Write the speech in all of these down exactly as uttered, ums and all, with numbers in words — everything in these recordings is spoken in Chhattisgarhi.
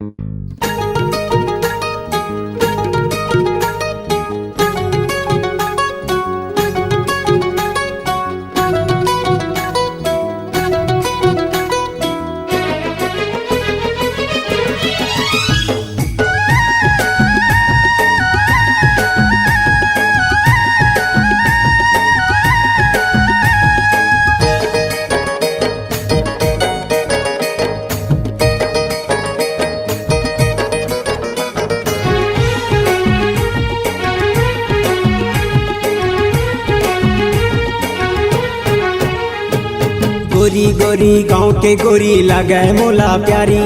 गोरी गोरी गांव के गोरी लागे मोला प्यारी,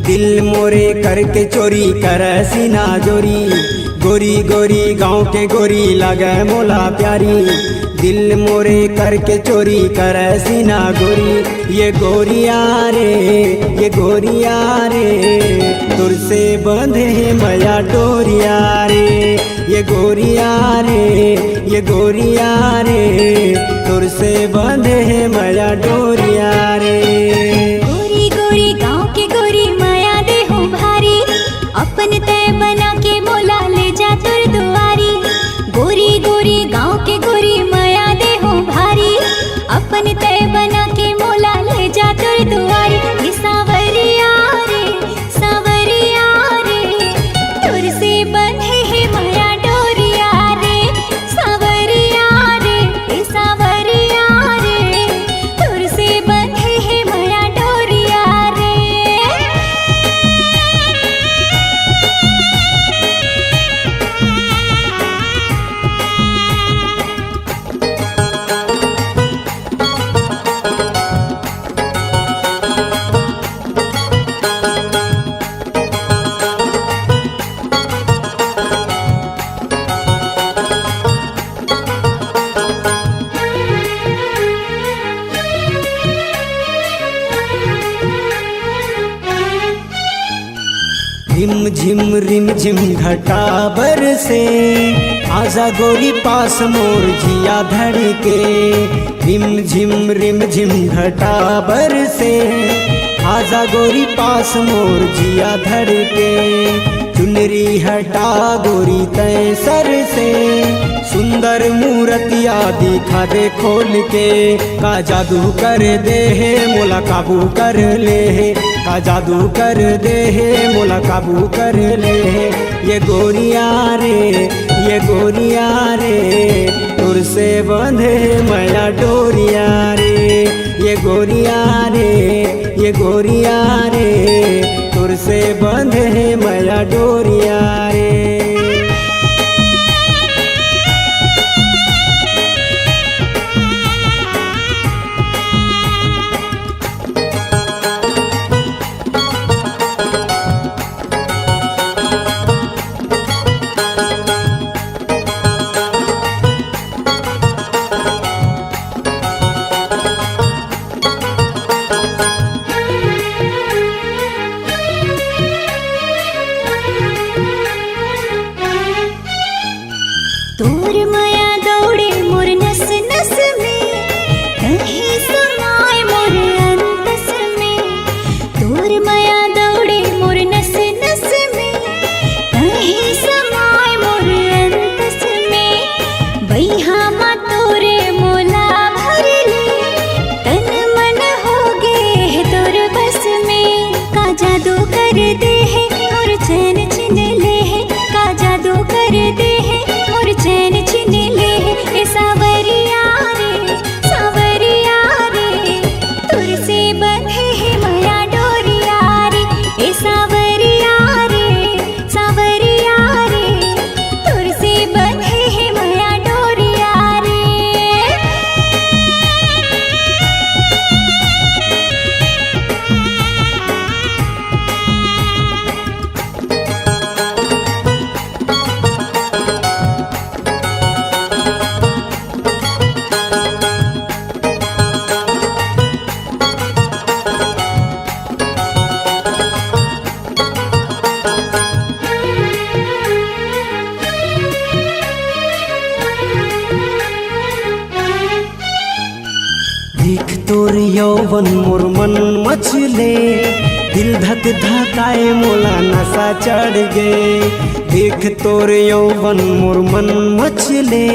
दिल मोरे करके चोरी करे सीना जोरी। गोरी गोरी गांव के गोरी लागे मोला प्यारी, दिल मोरे करके चोरी करे सीना गोरी। ये गोरिया रे, ये गोरिया रे, तोर से बंधे हे मया डोरिया रे। ये गोरिया रे, ये गोरिया रे, तोर से बंधे हे मया डोरिया रे। गोरी गोरी गांव के गोरी मया दे हो भारी, अपन तय बना के मोला ले जा तोर दुआरी। गोरी गोरी गांव के गोरी मया दे हो भारी, अपन तय बना के मोला ले जा तोर दुआरी। ए सांवरिया रे, सांवरिया रे, तोर से बंधे हे मया डोरिया रे। सांवरिया रे, ए सांवरिया रे, तोर से बंधे हे मया डोरिया रे। रिम झिम रिम झिम घटा बरसे, आजा गोरी पास मोर जिया धड़के। रिम झिम रिम झिम घटा बरसे, आजा गोरी पास मोर जिया धड़के। चुनरी हटा गोरी तय सर से, सुंदर मूरतिया दिखा दे खोल के। का जादू कर दे हे मोला काबू कर ले हे, का जादू कर दे हे मोला काबू कर ले हे। ये गोरिया रे, ये गोरिया रे, तोर से बंधे हे मया डोरिया रे। ये गोरिया रे, ये गोरिया रे, तोर से बंधे हे मया डोरिया रे। तोर मया दौड़े मोर नस नस में, कहीं समाए मोर अंतस में। तोर मया दौड़े मोर नस नस में, कहीं समाए मोर अंतस में। बइहा मा तोरे मोला भर ले, तन मन हो गे हे तोर बस में। का जादू कर दे हे मोर चैन छीन ले हे, का जादू कर दे हे मोर चैन छीन ले हे। ए सांवरिया रे, सांवरिया रे, तोर से बंधे हे मया डोरिया रे। ए सांवरिया रे, सांवरिया रे, तोर से बंधे हे मया डोरिया रे। देख तोर यौवन मोर मन मचले, दिल धक धकाए मोला नशा चढ़ गे, देख तोर यौवन मोर मन मचले।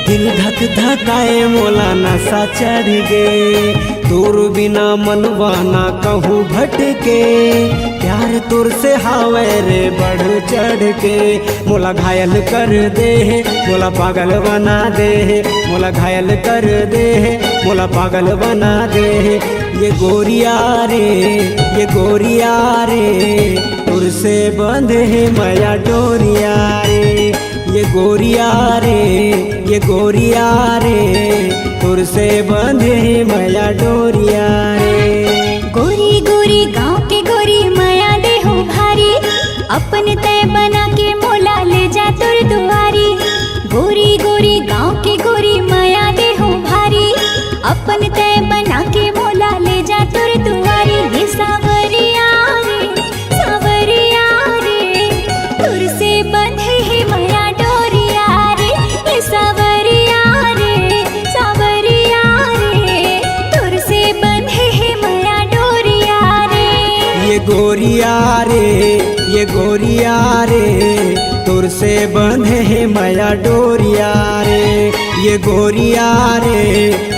दिल धक धकाए मोला नशा चढ़ गे, तोर बिना मनवा ना कहूँ भटके। प्यार तोर से हावय रे बढ़ चढ़ के, मोला घायल कर दे हे, मोला पागल बना दे हे, मोला घायल कर दे हे, मोला पागल बना दे हे। ये गोरिया रे, ये गोरिया रे, तोर से बंधे हे मया डोरिया रे। ये गोरिया रे, ये गोरिया रे, तोर से बंधे हे मया डोरिया रे। गोरी गोरी गाँव के गोरी मया देहूँ भारी, अपन तय बना के मोला ले जा तोर दुआरी। गोरी गोरी गाँव के गोरी मया देहूँ भारी, अपन तय बना के मोला ले जा तोर दुआरी। ये सावरिया रे, सावरिया रे, तोर से बंधे हे मया डोरिया रे। ये सावरिया रे, सावरिया रे, तोर से बंधे हे मया डोरिया रे। ये गोरिया रे, ये गोरिया रे, तोर से बंधे हे मया डोरिया रे। ये गोरिया रे,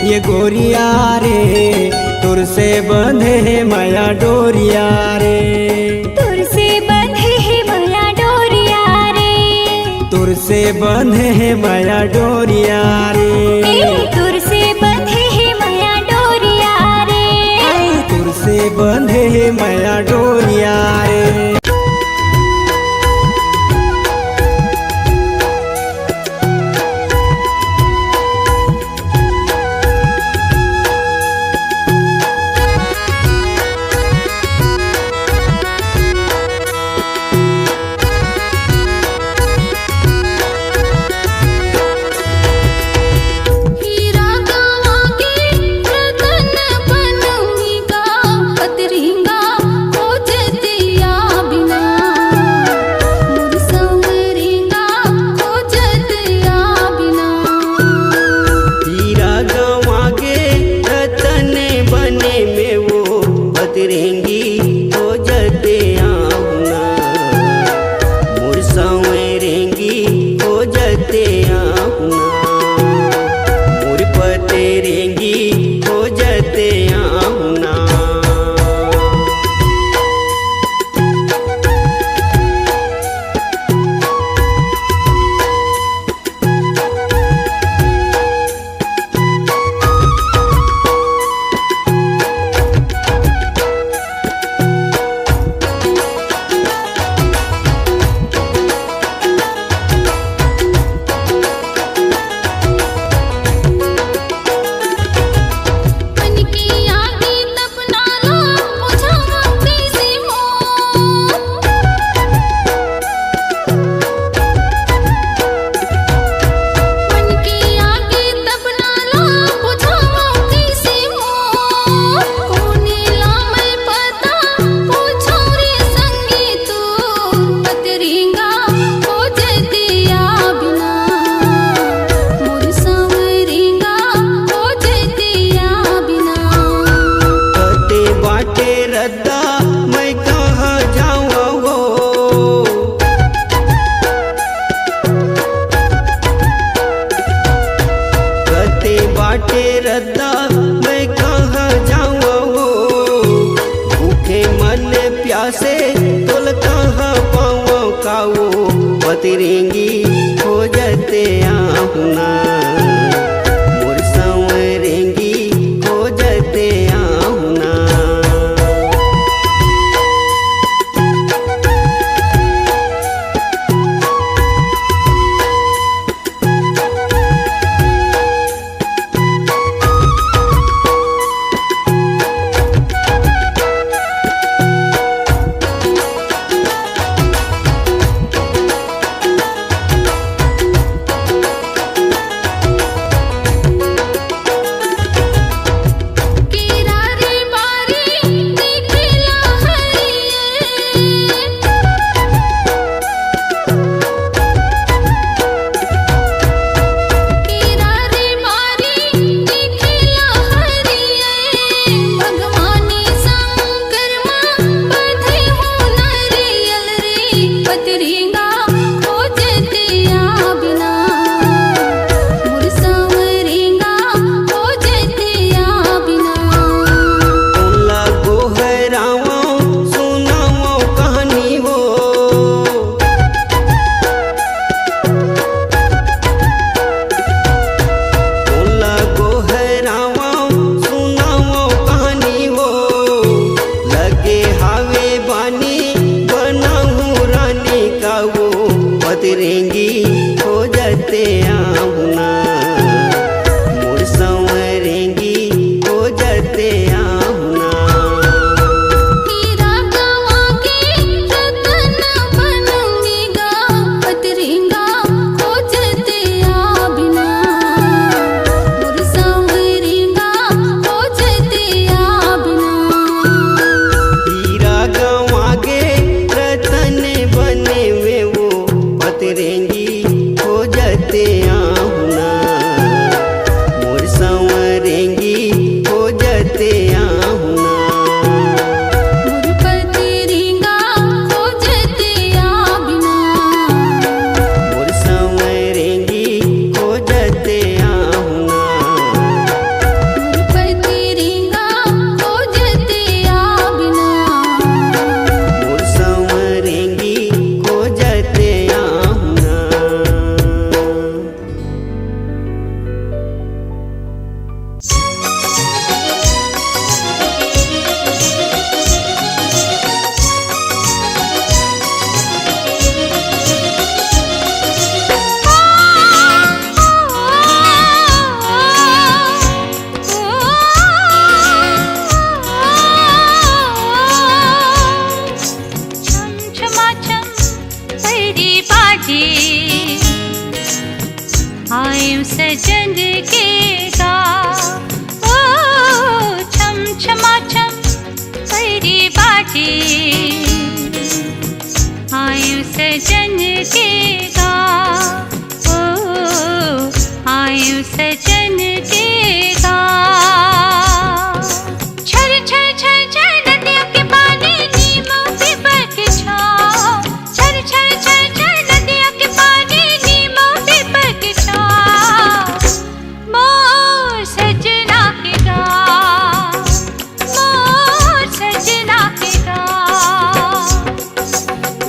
ये गोरिया रे, तोर से बंधे हे मया डोरिया रे। तोर से बंधे हे मया डोरिया रे। तोर से बंधे हे मया डोरिया रे। ए, तोर से बंधे हे मया डोरिया रे। ए, तोर से बंधे हे मया डोरिया रे। हीरा गंवा गे रतन बने में वो बतरेंगी खोजते आहुना। मोर सांवरेंगी खोजते आहुना। मोर पतरेंगी खोजते आहुना। कते बाटे रद्दा, मैं कहाँ जाऊँ वो? कते बाटे रद्दा, मैं कहाँ जाऊँ वो? भूखे मन प्यासे, तोल कहाँ पाऊँ काऊ? बतरेंगी खोजते आहुना, मोर सांवरेंगी खोजते आहुना। आयो सजन के गाँव, ओ, आयो सजन के गाँव। छर छर छर छर नदिया के पानी, नीमो पीपर के छाँव। छर छर छर छर नदिया के पानी, नीमो पीपर के छाँव। मोर सजना के गाँव, मोर सजना के गाँव।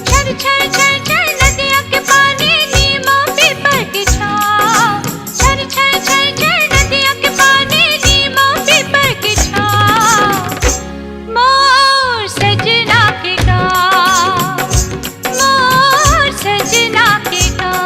छर छर छर छर नदिया के पानी, नीमो पीपर के छाँव। छर छर छर छर नदिया के पानी, नीमो पीपर के छाँव। मोर सजना के गाँव, मोर सजना के गाँव।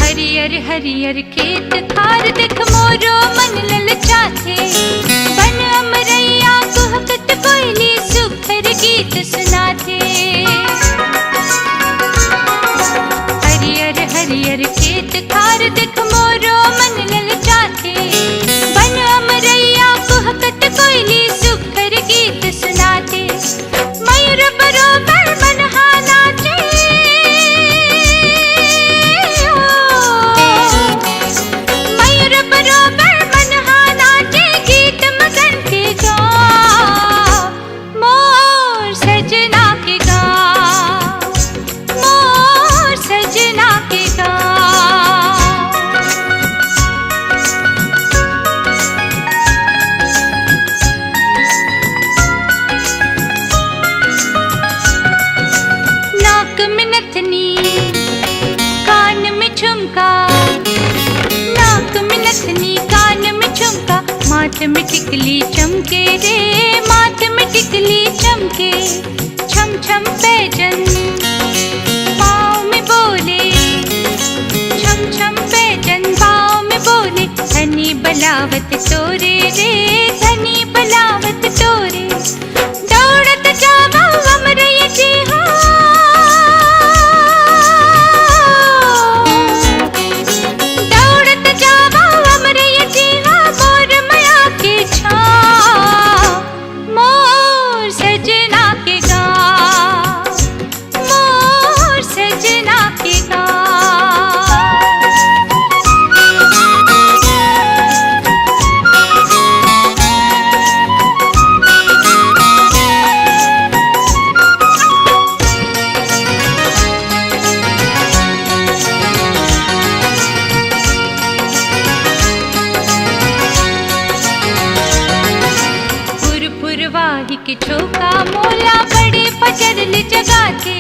हरियर हरियर खेत खार देख मोरो मन ललचाथे। बन अमरैया कुहकत कोयली सुघर गीत सुनाथे। हरियर हरियर खेत खार देख मोरो मन ललचाथे। बन अमरैया कुहकत कोयली सुघर गीत सुनाथे। मयूर बरोबर मन हा नाचे। ओ, मयूर बरोबर मन हा नाचे, गीत मगन के गाँव। मोर सजना के गाँव, मोर सजना के गाँव। नाक में नथनी, कान में झुमका, नाक में नथनी, कान में झुमका, माथ में टिकली चमके रे, माथ में टिकली चमके। छम छम पैजन पाँव में बोले, छम छम पैजन पाँव में बोले, धनी बलावत तोरे रे, धनी बलावत तोरे। दौड़त जावा अमरैया जी हो, दौड़त जावा अमरैया जी हो, मोर मया के छाँव। मोर सजना के गाँव, मोर सजना के गाँव। फुरवाही के झोंका मोला बड़े फजर ले जगाथे।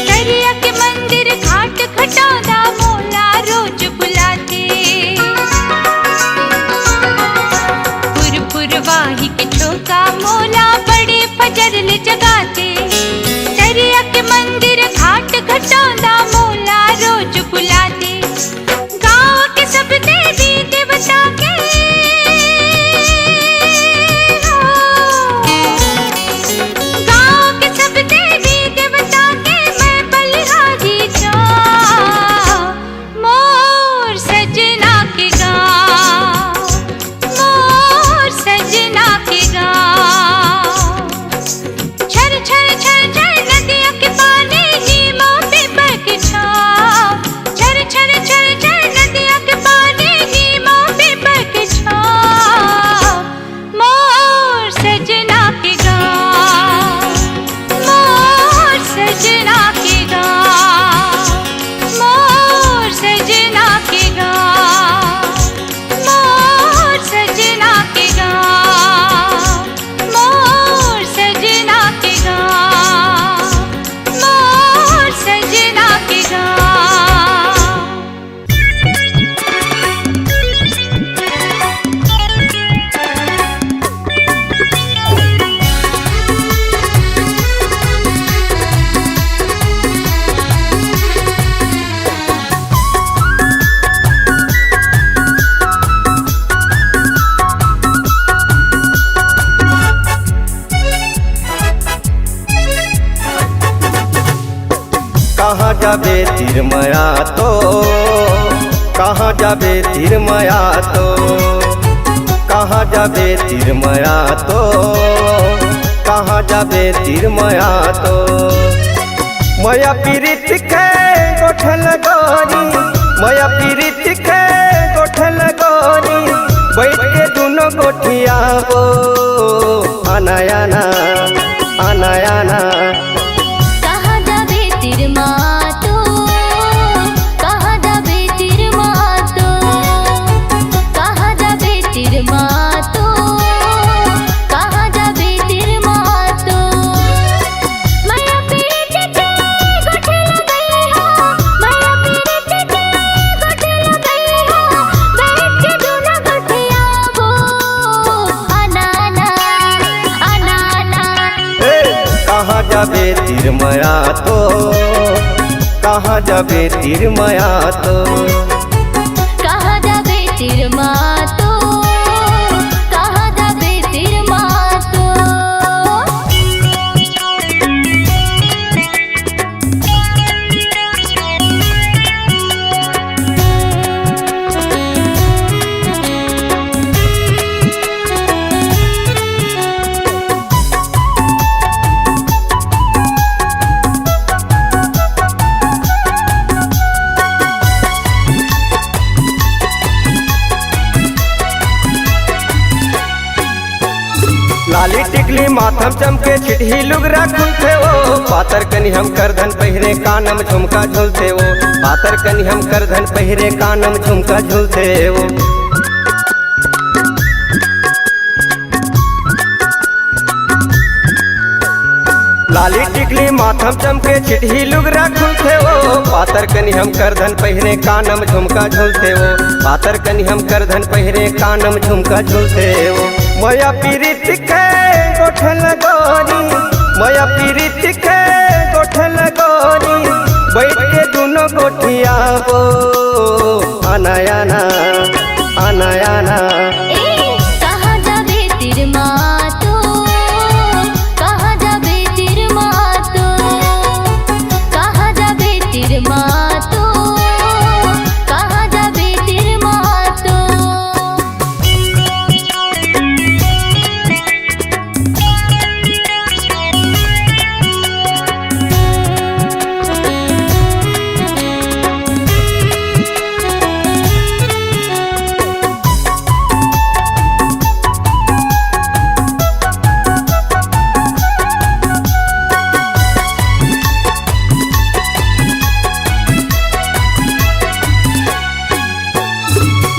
तरिया के मंदिर घाट घटौंदा मोला रोज बुलाथे। फुरवाही के झोंका मोला बड़े फजर ले जगाथे। तरिया के मंदिर घाट घटौंदा मोला रोज बुलाथे। गाँव के सब देवी देवता के हो, गाँव के सब देवी देवता के मैं बलिहारी जाँव। मोर सजना के गाँव, मोर सजना के गाँव। छर छर छर छर नदिया के पानी, नीमो पीपर के छाँव। छर छर छर छर नदिया के पानी, नीमो पीपर के छाँव। मोर सजना के गाँव, मोर सजना के गाँव, मोर सजना के गाँव। मोर सजना के गाँव, मोर सजना के गाँव, मोर सजना के गाँव। जाबे तीर मया तो, कहाँ जाबे तीर मया तो, कहाँ जाबे तीर मया तो, कहाँ जाबे तीर मया तो। मया पीरित के गोठल गोरी, मया पीरित के गोठल गोरी, बैठ के दुनो गोठियाबो। आना, आना, आना, आना। कहाँ जाबे तीर मा तो, कहाँ जाबे तीर मा तो, कहाँ जाबे तीर मा तो, कहाँ जाबे तीर मा तो। मया पीरित के गोठल गई हो, मया पीरित के गोठल गई हो, बैठ के दुनो गोठियाबो। आना, आना, आना, आना। ए, कहाँ जाबे तीर मया तो, कहाँ जाबे तीर मया तो। कहाँ जाबे तीर मा तो, कहाँ जाबे तीर मा तो। लाली टिकली माथम चमके, छिटही लुगरा खुलथे वो। पातर कनी हम करधन पहिरे, कानम झुमका झुलथे वो। पातर कनी हम करधन पहिरे, कानम झुमका झुलथे वो। लाली टिकली माथम चमके, छिटही लुगरा खुलथे वो। पातर कनी हम करधन पहिरे, कानम झुमका झुलथे वो। पातर कनी हम करधन पहिरे, कानम झुमका झुलथे वो। मया पीरित के गोठल गोरी, मया पीरित के गोठल गोरी, बैठ के दुनो गोठियाबो। आना, आना, आना, आना। ए, कहाँ जाबे तीर मा तो, कहाँ जाबे तीर मा तो, कहाँ जाबे तीर मा तो, कहाँ जाबे तीर मा तो।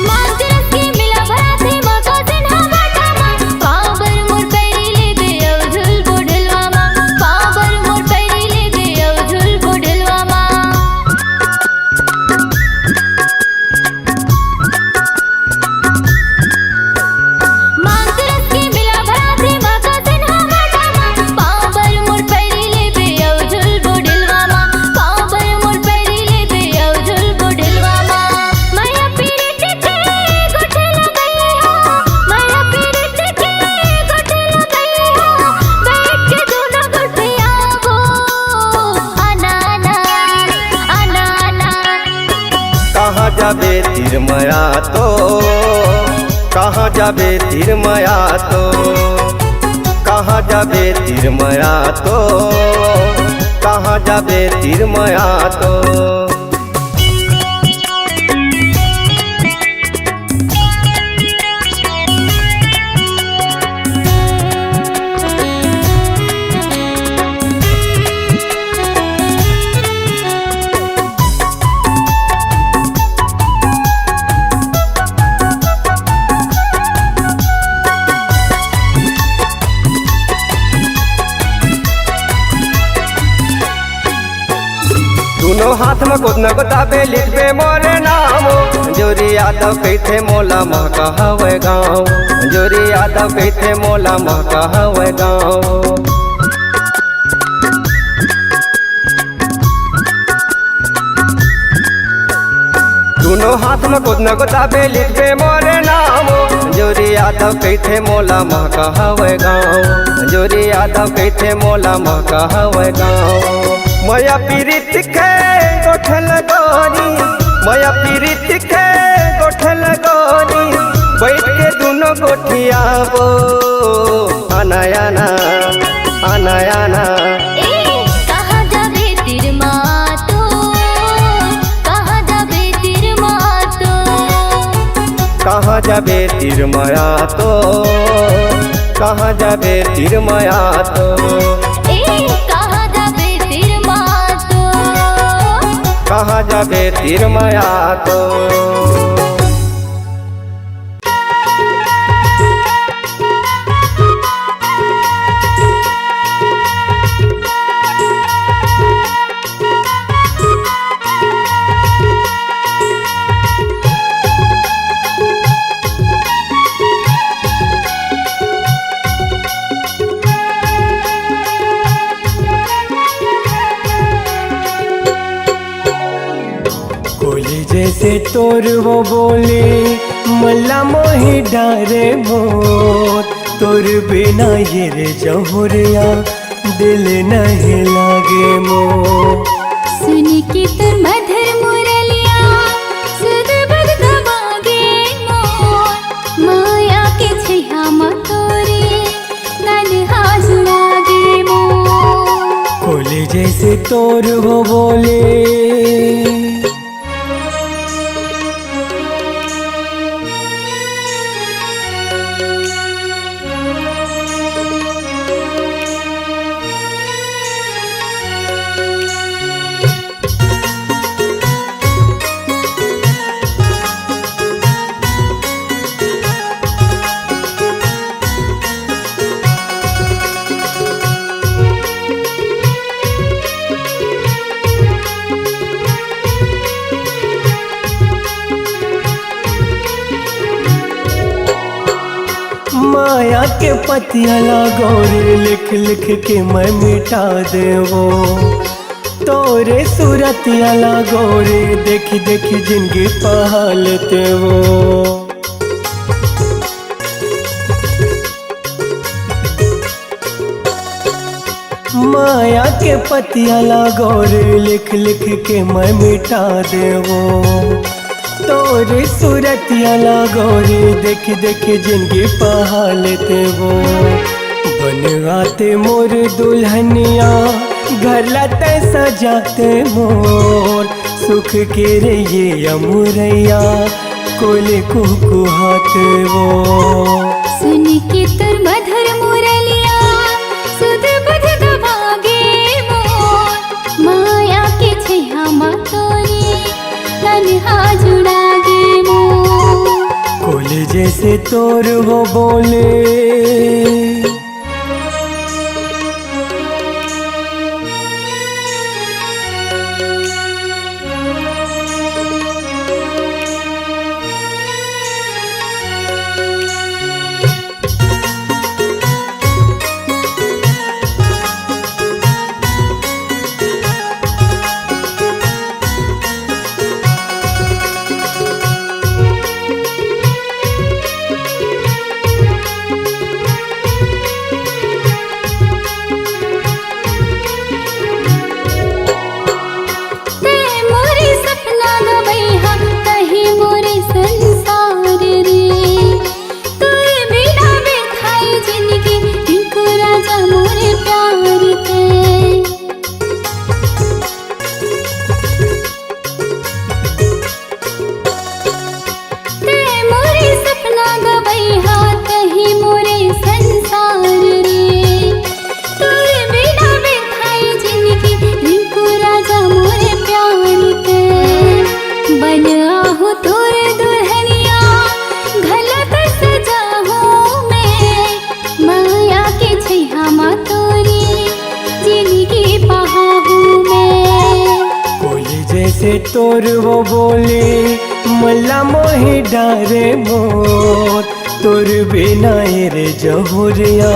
मांगरस के मिला भराथे मका सिन्हा बाटा मा, पाँव बर मोर पैरी लेबे अउ झुलबो ढलवा मा, पाँव बर मोर पैरी लेबे अउ झुलबो ढलवा मा। मांगरस के मिला भराथे मका सिन्हा बाटा मा, पाँव बर मोर पैरी लेबे अउ झुलबो ढलवा मा, पाँव बर मोर पैरी लेबे अउ झुलबो ढलवा मा। मया पीरित के गोठल गई हो, मया पीरित के गोठल गई हो, बैठ के दुनो गोठियाबो। आना, आना, आना, आना। कहाँ जाबे तीर मया तो, कहाँ जाबे तीर मया तो, कहाँ जाबे तीर मया तो, कहाँ जाबे तीर मया तो। दुनो हाथ म गोदना गोदाबे लिखबे मोरे नाम। जोरी यादव कहिथे मोला महका हवय गाँव, जोरी यादव कहिथे मोला महका हवय गाँव। दुनो हाथ म गोदना गोदाबे लिखबे मोरे नाम। जोरी यादव कहिथे मोला महका हवय गाँव, जोरी यादव कहिथे मोला महका हवय गाँव। मया पीरित के गोठल गोरी, मया पीरित के गोठल गोरी, बैठ के दुनो गोठियाबो। आना, आना, आना, आना। ए, कहाँ जाबे तीर मा तो, कहाँ जाबे तीर मा तो? कहाँ जाबे तीर मया तो, कहाँ जाबे तीर मया तो? ए, कहाँ जाबे तीर मा तो, कहाँ जाबे तीर मया तो? कोली जैसे तोर वो बोली, मल्ला मोही डारे मोर। तोर बिना ये रे जहुरिया, दिल नहीं लागे मोर। सुन के तोर मधुर मुरलिया, सुध बुध गवागे मोर। माया के छैया मा तोरे, नन्हा जुड़ागे मोर। कोली जैसे तोर वो बोले। माया के पतिया ला गोरी लिख लिख के मैं मिटा देवो। तोरे सूरतिया ला गोरी देखी देखी जिंदगी पहा लेते वो। माया के पतिया ला गोरी लिख लिख के मैं मिटा देवो। तोरे सूरतिया ला गोरी देख देख जिंदगी पहा लेते वो। बन आते मोर दुल्हनिया, घर ला तै सजाते मोर। सुख के रे ये अमुरैया, कोले कुहकुहात वो। सुन के तोर मधुर मुरलिया, सुध बुध गवागे मोर। माया के छैया मा तोरे, नन्हा जुड़ागे मोर। कोले जैसे तोर वो बोले। तै मोरे सपना गवइहा, तही मोरे संसार रे। तोर बिना व्यर्थाय जिनगी, टिंकू राजा मोरे प्यार के। तै मोरे सपना गवइहा, तही मोरे संसार रे। तोर बिना व्यर्थाय जिनगी, रिंकू राजा मोरे प्यार के। बन आहूं तोर दुल्हनिया, घला तै सजाहूं मैं। माया के छैया मा तोरे, जिनगी पहाहूं मैं। कोले जैसे तोर वो बोले, मल्ला मोही डारे मोर। तोर बिना ए रे जहुरिया,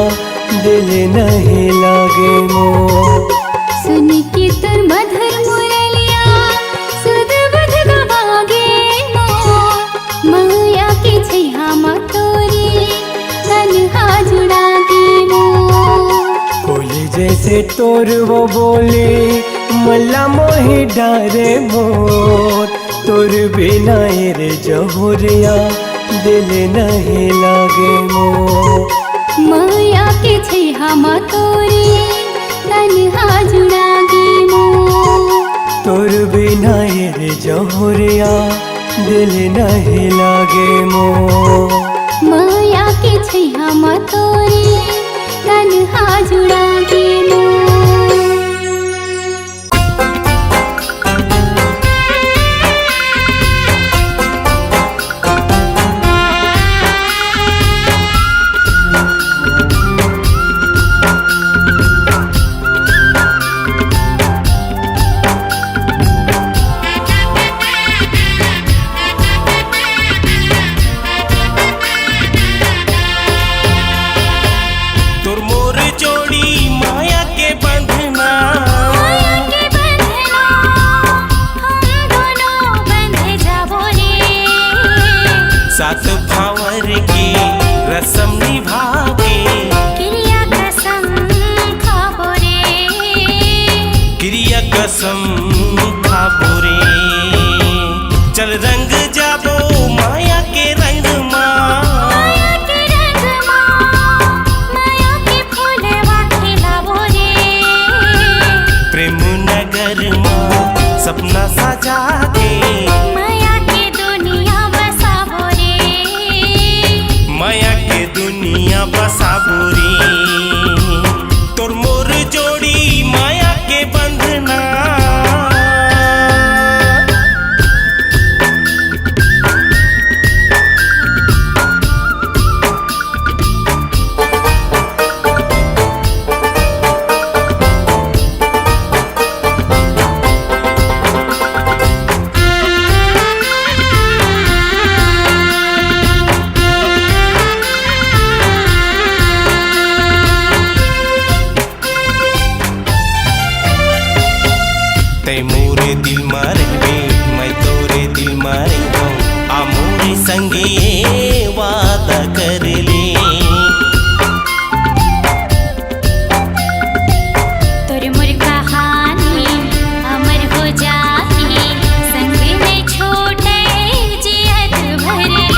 दिल नहीं लागे मोर। सुन के तोर मधुर मुरलिया, सुध बुध गवागे मोर। माया के छैया मा तोरे, नन्हा जुड़ागे मोर। कोले जैसे तोर वो बोले, मोला मोहि डारे मोर, तोर बिना ए रे जहुरिया, दिल नहीं लागे मोर। मया के छैहा म तोरे, तनहा जुड़ागे मोर। तोर बिना ए रे जहुरिया, दिल नहीं लागे मोर। मया के छैहा म तोरे, तनहा जुड़ागे मोर। तोर मोर जोड़ी माया के बंधना, माया के बंधना, हम दोनों बंध जाबो रे। सात भावर के रसम निभा के, किरिया कसम खाबो रे। किरिया कसम खाबो रे। चल रंग जाबो माया के रंग मा। माया के रंग मा, माया के फूलवा खिलाबो रे। प्रेम नगर मा सपना सजा के। माया के दुनिया बसाबो रे। माया के दुनिया बसाबो रे। तोर मोर जोड़ी माया के बंधना। तैं मोरे दिल मा रहिबे, मैं तोरे दिल मा रहिबों, आ मोरे संगे ये वादा कर ले। तोर मोर कहानी अमर हो जाही, संग में छोटे जियत भर ले।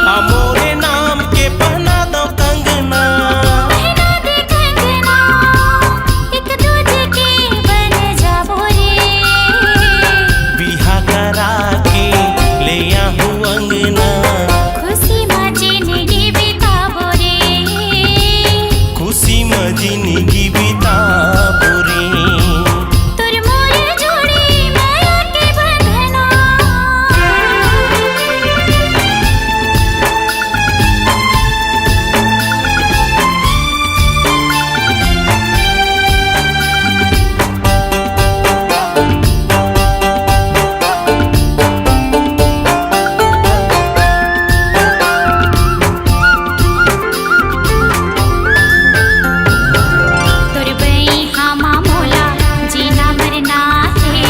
आ मोरे नाम के पहना दो कंगना। पहना दे कंगना, एक दूजे के बन जाबो रे। बिहा करा के ले आहूँ अंगना। खुशी मा जिंदगी बिताबो रे। खुशी मा जिंदगी बिताबो रे। तोर मोर जोड़ी माया के बंधना। तोर बइहा मा मोला जीना मरना हे,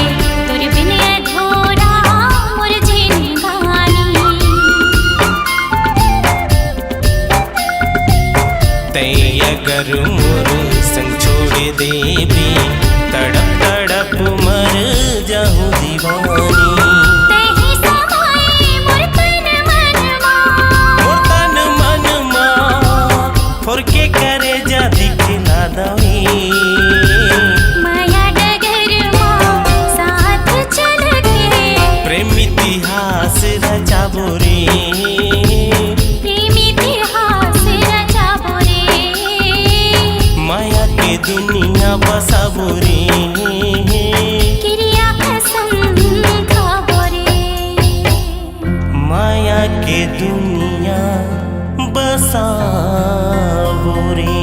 तोर बिन अधूरा मोर जिनगानी। तैं अगर मोर संग छोड़ देबे, तड़प तड़प मर जाहूँ दीवानी। तैं ही समाए मोर तन मन मा। मोर तन मन मा, फोर के करेजा दिखला दवे। माया डगर मा साथ चल के। प्रेम इतिहास रचाबो रे। प्रेम इतिहास रचाबो रे। माया के दुनिया बसाबो रे। किरिया कसम खाबो रे। माया के दुनिया बसाबो रे।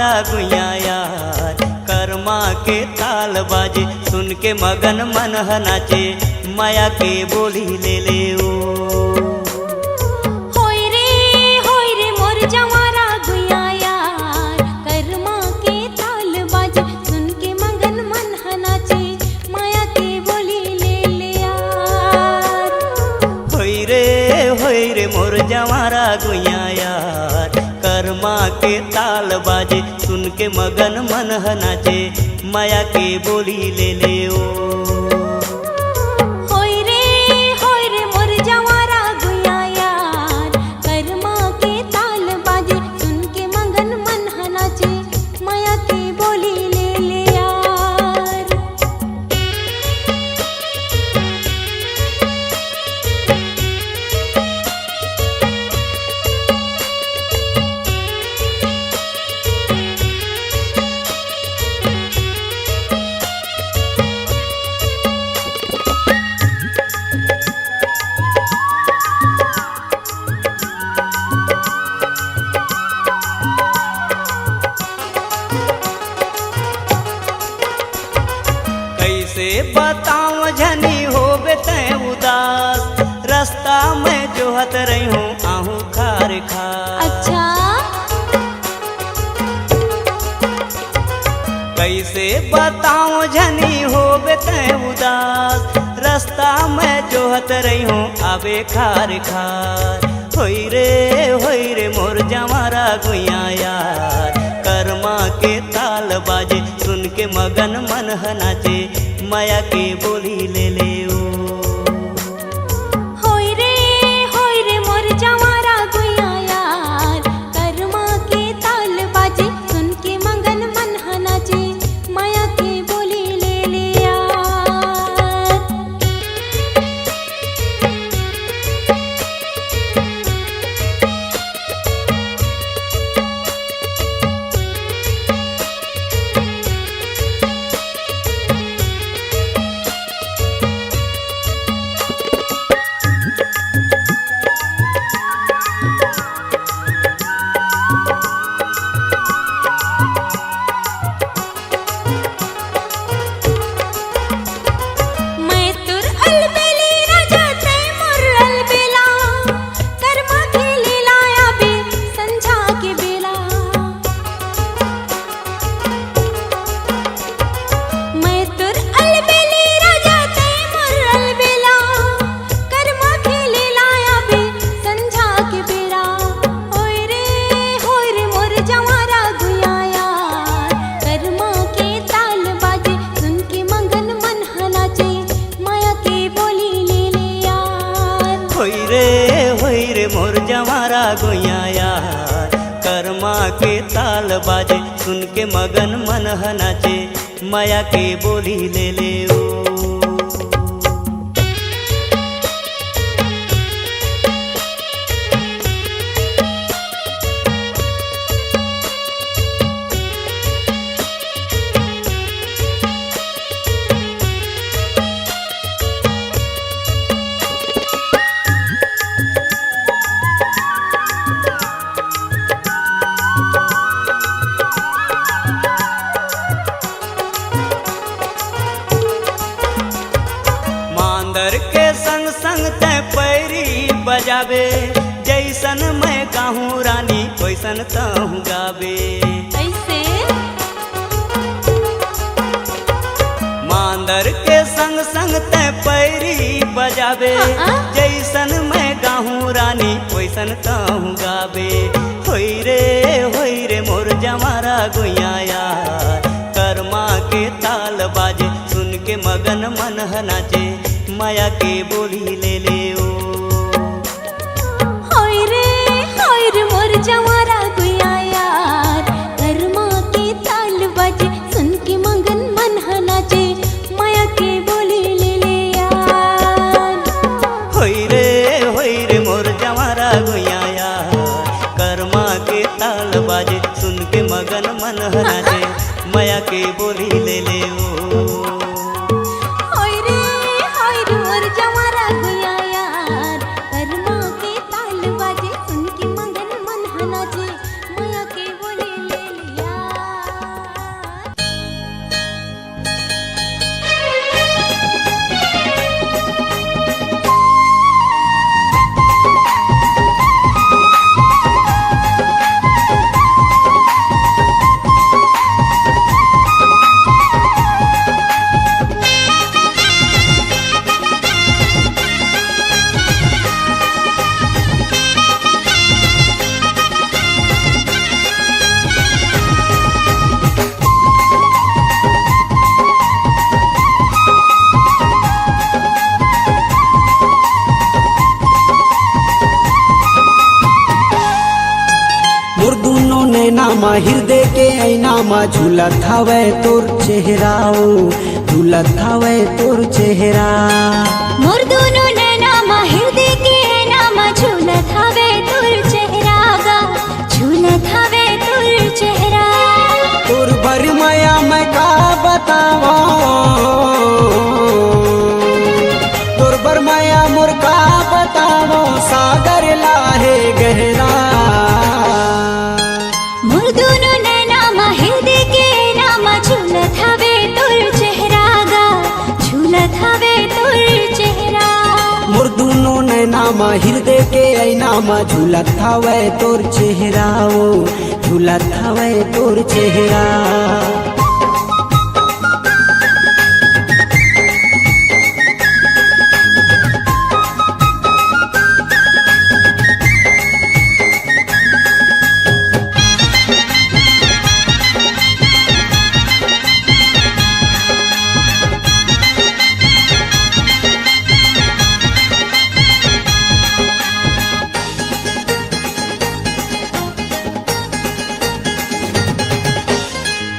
गुइया यार, करमा के ताल बाजे, सुन के मगन मन ह नाचे, मया के बोली ले ले ओ। होय रे, होय रे मोर जंवारा गुइया यार, करमा के ताल बाजे, सुन के मगन मन ह नाचे, मया के बोली ले ले यार। होय रे, होय रे मोर जंवारा गुइया यार, करमा के ताल बाजे, सुन के मगन मन ह नाचे, मया के बोली ले ले ओ। होय रे, होय रे मोर जंवारा गुइया यार, करमा के ताल बाजे, सुन के मगन मन ह नाचे, मया के बोली ले ले यार। कइसे बतावं झनी होबे तैं उदास, रस्ता में जोहत रहिहूँ आहूँ खार खार। अच्छा। कइसे बतावं झनी होबे तैं उदास, रस्ता में जोहत रहिहूँ आबे खार खार। होई रे, होई रे मोर जंवारा गुइया यार, करमा के ताल बाजे, सुन के मगन मन ह नाचे, मया के बोली ले ले ओ। होय रे, होय रे मोर जंवारा गुइया यार, करमा के ताल बाजे, सुन के मगन मन ह नाचे, मया के बोली ले ले यार। मैं तोर अलबेली राजा, तैं मोर अलबेला, करमा खेले ला आबे संझा के बेला। मैं तोर अलबेली राजा, तैं मोर अलबेला, करमा खेले ला आबे संझा के बेरा। होय रे, होय रे मोर जंवारा गुइया यार, करमा के ताल बाजे, सुन के मगन मन ह नाचे, मया के बोली ले ले यार। होई रे, होई रे मोर जंवारा गुइया यार, करमा के ताल बाजे, सुन के मगन मन ह नाचे, मया के बोली ले ले ओ। मांदर के संग संग तैं पैरी बजाबे, जइसन मैं गाहूँ रानी, ओइसन तहूँ गाबे। कइसे? मांदर के संग संग तैं पैरी बजाबे, हाँ। जइसन मैं गाहूँ रानी, ओइसन तहूँ गाबे। होई रे, होई रे मोर जंवारा गुइया यार, करमा के ताल बाजे, सुन के मगन मन ह नाचे, मया के बोली ले ले ओ। होई रे, होई रे मोर जंवारा गुइया यार, करमा के ताल बाजे, सुन के मगन मन ह नाचे, मया के बोली ले ले यार। होई रे, होई रे मोर जंवारा गुइया यार, करमा के ताल बाजे, सुन के मगन मन ह नाचे, मया के बोली ले ले ओ। होई रे, होई रे मोर जंवारा गुइया यार, करमा के ताल बाजे, सुन के मगन मन ह नाचे, मया के बोली ले ले यार। मा हृदय के ऐना मा झूलत हवय तोर चेहरा ओ, झूलत हवय तोर चेहरा। मोर दूनो नैना मा हृदय के ऐना मा झूलत हवय तोर चेहरा गा, झूलत हवय तोर चेहरा। तोर बर मया मैं का बतावं, तोर बर मया मोर का बतावं, सागर ला हे गहरा। मोर दूनो नैना मा हृदय के ऐना मा झूलत हवे तोर चेहरा गा, झूलत हवे तोर चेहरा। मोर दूनो नैना मा हृदय के ऐना मा झूलत हवे तोर चेहरा ओ, झूलत हवे तोर चेहरा।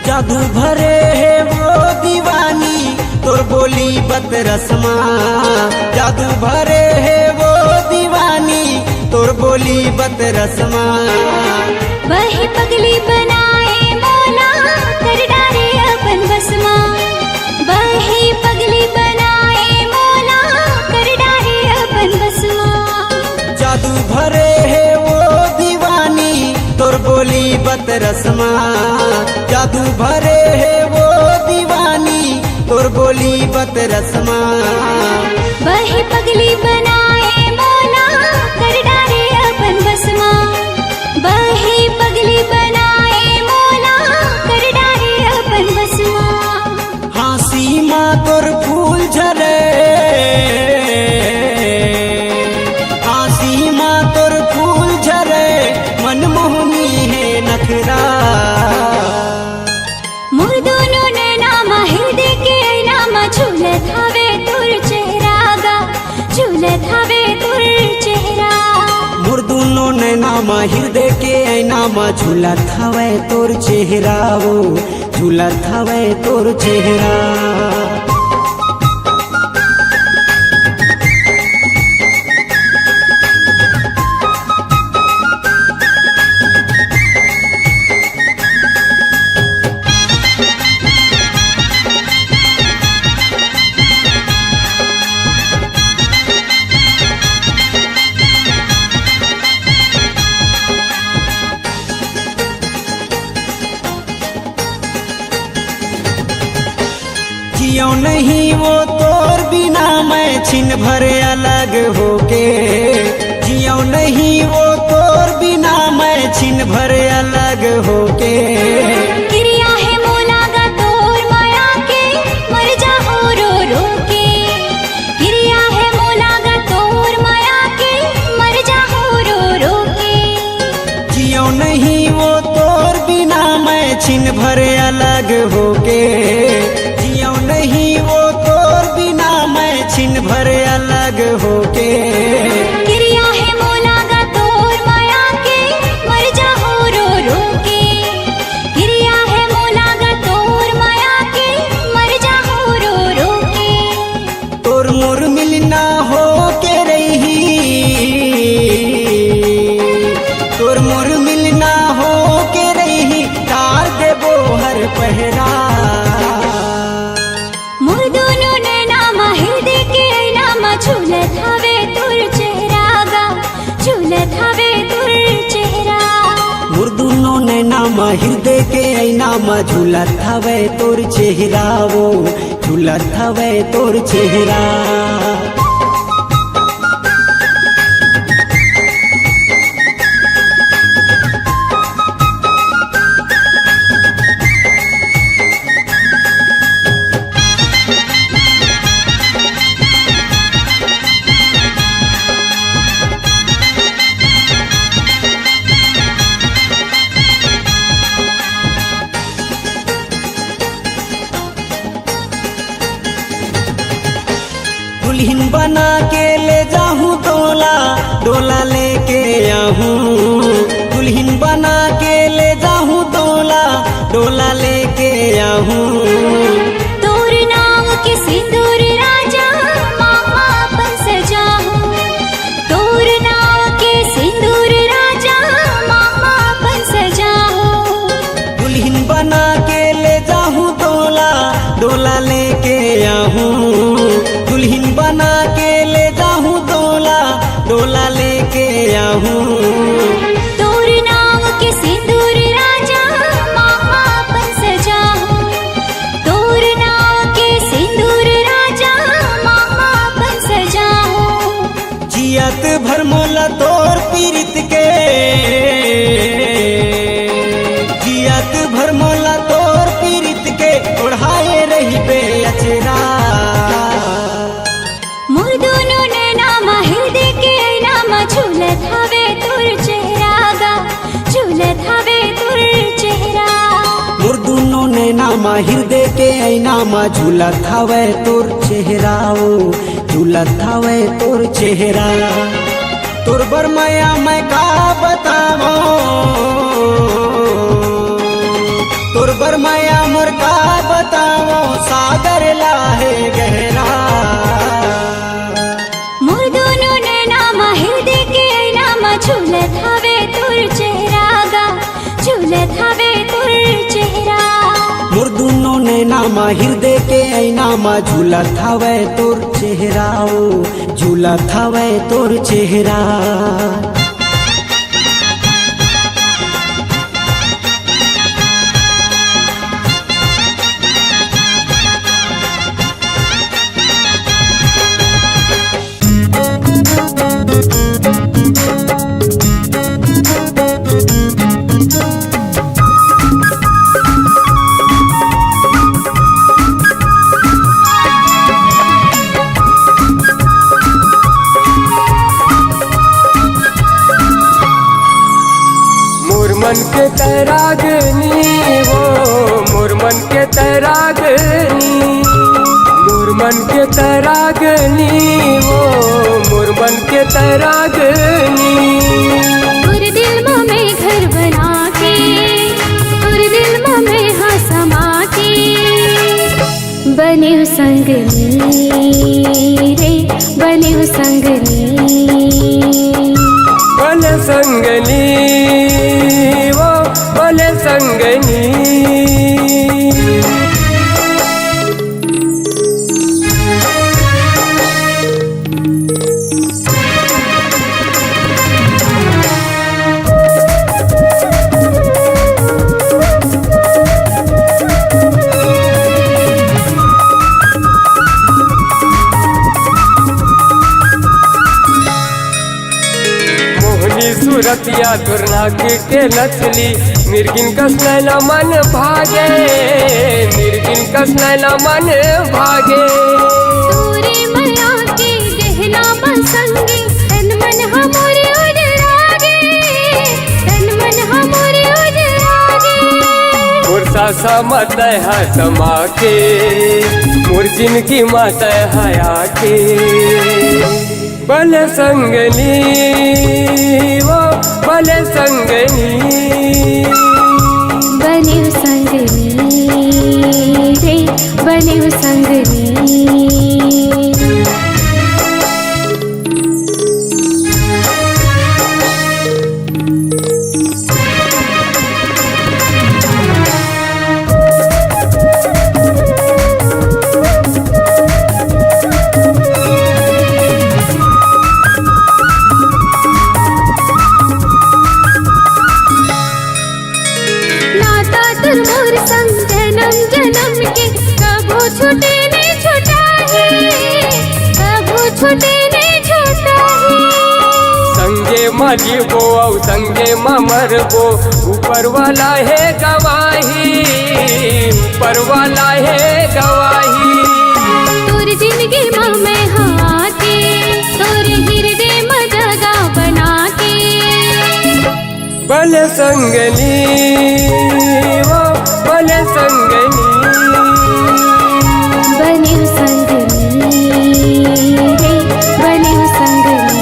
जादू भरे हे वो दीवानी, तोर बोली बतरस मा। जादू भरे हे वो दीवानी, तोर बोली बतरस मा। बहे पगली बनाए मोला, कर डारे अपन बस मा। बहे पगली बनाए मोला, कर डारे अपन बस मा। जादू भरे हे वो दीवानी, तोर बोली बतरस मा। जादू भरे हे वो दीवानी, तोर बोली बतरस मा। बहे पगली बनाए मोला, कर डारे अपन बस मा। बहे पगली बनाए मोला, कर डारे अपन बस मा। हाँसी मा तोर फूल झरे, हाँसी मा तोर फूल झरे, मनमोहनी हे नखरा। मोर दूनो नैना मा हृदय के ऐना मा झूलत हवे तोर चेहरा गा, झूलत हवे तोर चेहरा। मोर दूनो नैना मा हृदय के ऐना मा झूलत हवे तोर चेहरा ओ, झूलत हवे तोर चेहरा। जियो नहीं वो तोर बिना मैं छिन भर अलग होके। जियो नहीं वो तोर बिना मैं छिन भर अलग होके। किरिया हे मोला गा तोर माया के, मर जाहूँ रो रो के। किरिया हे मोला गा तोर माया के, मर जाहूँ रो रो के। जियो नहीं वो तोर बिना मैं छिन भर अलग होके। जियो नहीं वो तोर बिना मैं छिन भर अलग होके। किरिया हे मोला गा तोर माया के, मर जाहूँ रो रो के। किरिया हे मोला गा तोर माया के, मर जाहूँ रो रो के। तोर मोर मिलना होके रही, तोर मोर मिलना होके रही, डार देबो हर पहरा। मोर दूनो नैना मा हृदय के ऐना मा झूलत हवे तोर चेहरा गा, झूलत हवे तोर चेहरा। मोर दूनो नैना मा हृदय के ऐना मा झूलत हवे तोर चेहरा ओ, झूलत हवे तोर चेहरा। दुल्हिन बना के ले जाहूँ डोला, डोला लेके आहूँ। दुल्हिन बना के ले जाहूँ तोर नाव के सिंदूर राजा मामा अपन सजाहूं। तोर नाव के सिंदूर राजा मामा अपन सजाहूं। दुल्हन बना के ले जाहूं तोला, डोला लेके आहूं। दुल्हन बना के ले जाहूं तोला, डोला लेके आहूं। तोर नाव के सिंदूर राजा मामा अपन सजाहूं। तोर नाव के सिंदूर राजा मामा अपन सजाहूं। जियत भर मोला तोर पीरित के, जियत भर मोला तोर पीरित के, ओढ़ाए रहिबे अचरा। मोर दुनो नैना मा हृदय के ऐना मा झूलत हवे तोर चेहरा गा, झूलत हवे तोर चेहरा। मोर दुनो नैना मा हृदय के ऐना मा झूलत हवे तोर चेहरा ओ, झूलत हवे तोर चेहरा। तोर बर मया मैं का बतावं, तोर बर मया मोर का बतावं, सागर ला हे गहरा। मोर दुनो नैना मा हृदय के ऐना मा झूलत हवे तोर चेहरा गा, झूलत हवे तोर चेहरा। मोर दुनो नैना मा हृदय के ऐना मा झूलत हवे तोर चेहरा ओ, झूलत हवे तोर चेहरा। मोर मन के तैरागनी हो, मोर मन के तैरागनी, मोर मन के तैरागनी हो, मोर मन के तैरागनी। तोर दिल म मैं घर बना के, तोर दिल म मैं हा समा के। बनेव संगनी रे, बनेव संगनी। बने संगनी, वो बने संगनी। मोहनी सूरतिया तोर नाक के नथली, मिर्गिन कस नैना मन भागे, मिर्गिन कस नैना मन भागे। तोरे मया के गहना म संगी, तन मन हमरे उजरागे, तन मन हमरे उजरागे। मोर सासा म तैं हा समा के, मोर जिनगी म तैं हा आके। बने संगनी, वो बने संगनी। बनेव संगनी रे, बनेव संगनी। नाता तोर मोर संग जनम जनम के, कभू छूटे नइ छुटाही, कभू छूटे नइ छुटाही। संगे म जीबो अउ संगे म मरबो, ऊपर वाला हे गवाही, ऊपर वाला हे गवाही। तोर जिनगी म मैं हा आके, तोर हिरदे म जगा बना के। बने संगनी, वो बने संगनी। बनेव संगनी रे, बनेव संगनी।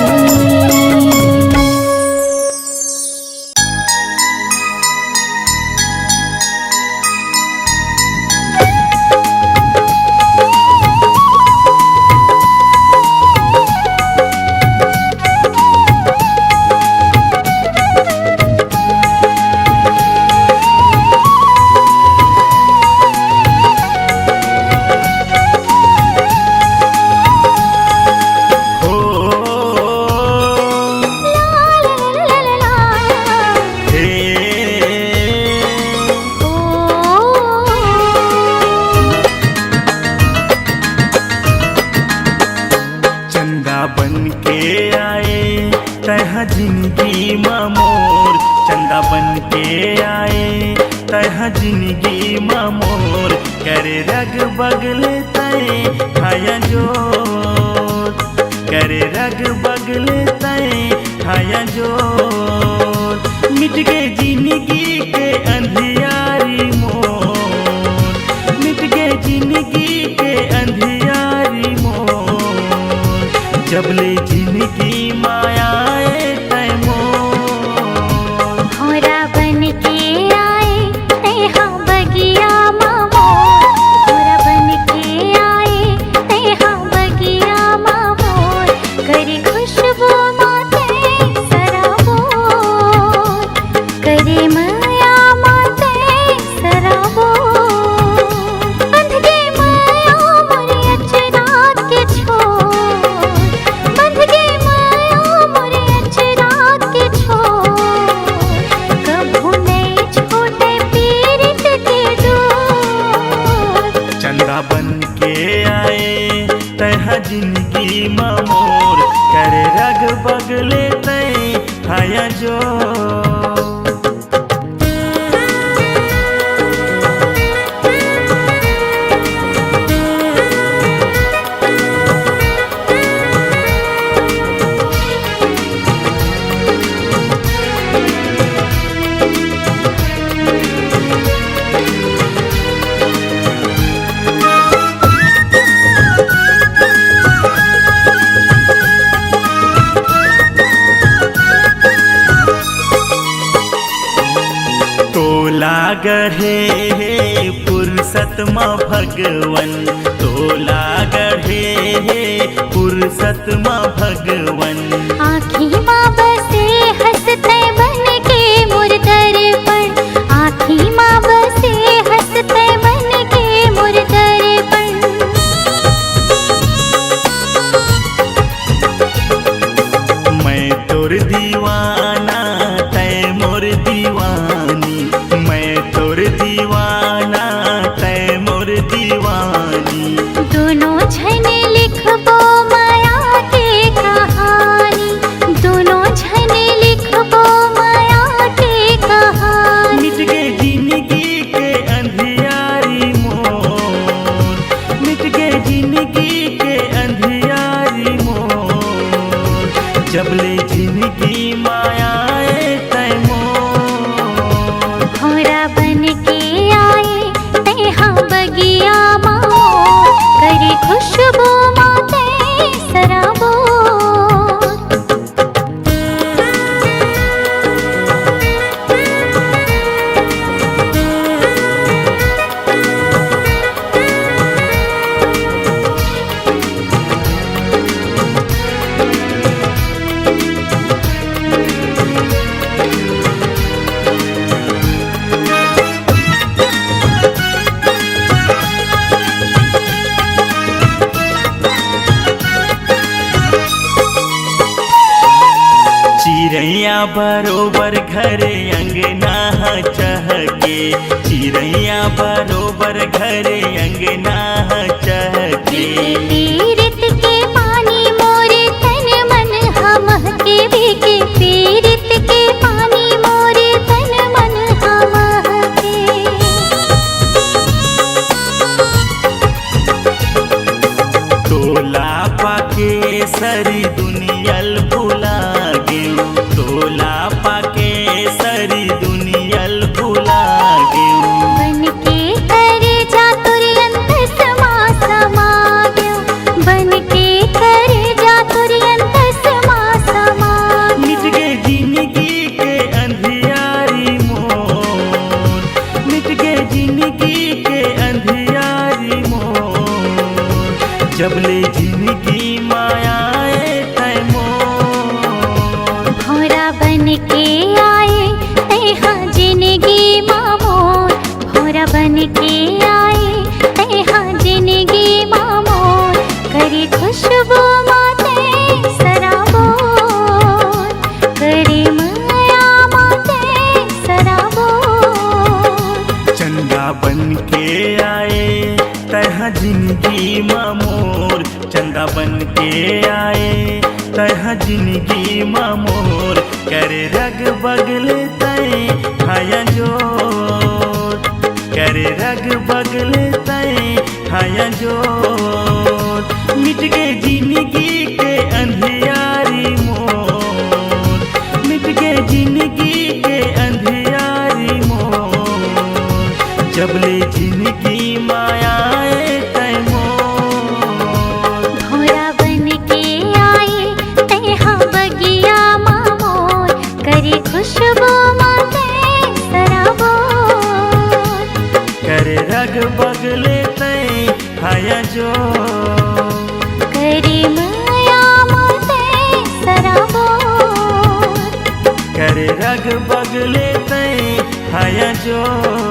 जिनगी म मोर चंदा बन के आए, तैं ह जिनगी म मोर, करे रग बगले तैं हाया जोत, करे रग बगले तैं हाया जोत। मिट गे जिनगी के अंधियारी मोर, मिट गे जिनगी के अंधियारी मोर, जब ले जिनगी म आए तैं मोर। भौंरा बन के आए तैं हा बगिया म मोर, भौंरा बन के आए तैं हा बगिया म मोर, करे खुशबू म तैं सराबोर, करे मया म तैं सराबोर। बंध गे मया मोरे अचरा के छोर, बंध गे मया मोरे अचरा के छोर, कभू नइ छूटे पीरित के डोर। चंदा बन के आए तैं ह जिनगी म मोर, करे रग बगले तैं हाया जोत। तोला गढ़े हे फुरसत म भगवन, तोला गढ़े हे फुरसत म भगवन। आँखी म बसे हँस तैं बन के मोर दर्पण, आँखी म बसे हँस तैं बन के मोर दर्पण। मैं तोर दीवाना, तैं मोर दीवानी, मैं तोर दीवाना, तैं मोर दीवानी। दूनों झन लिखबो मया के कहानी, दूनों झन लिखबो मया के कहानी। मिट गे जिनगी के अंधियारी मोर, मिट गे जिनगी के अंधियारी मोर, जब ले जिनगी म आए तैं मोर। भौंरा बन के आए तैं हा बगिया म मोर, करे खुशबू म तैं सराबोर। चिरैया बरोबर घरे अंगना ह चहके, चिरैया बरोबर घरे अंगना ह चहके। पीरित के पानी मोरे तन मन ह महके, बेके पीरित के पानी मोरे तन मन ह महके। तोला पाके सरी दुनिया ल भुला गेंव, तोला पाके सरी दुनिया ल भुला गेंव। बन के करेजा तोर अंतस मा समा गेंव, बन के करेजा तोर अंतस मा समा गेंव। मिट गे जिनगी के अंधियारी मोर, मिट गे जिनगी के अंधियारी मोर, जब ले जिनगी म आए तैं मोर। भौंरा बन के आए तैं हा जिनगी म मोर, भौंरा बन के आए तैं हा जिनगी म मोर, करे खुशबू म तैं सराबोर, करे मया म तैं सराबोर। चंदा बन के आए तैं हा जिनगी म मोर, चंदा बन के आए तैं ह जिनगी म मोर, करे रग बगले तैं हया जोर, करे रग बगले तैं हया जोर। मिट गे जिनगी के अंधियारी मोर, मिट गे जिनगी के अंधियारी मोर, जब ले जिनगी म आए तैं मोर। भौंरा बन के आए तैं ह बगिया म मोर, करे खुशबू म तैं सराबोर। करे रग बगले तैं हया जोर, करे मया म तैं सराबोर। करे रग बगले तैं हया जोर।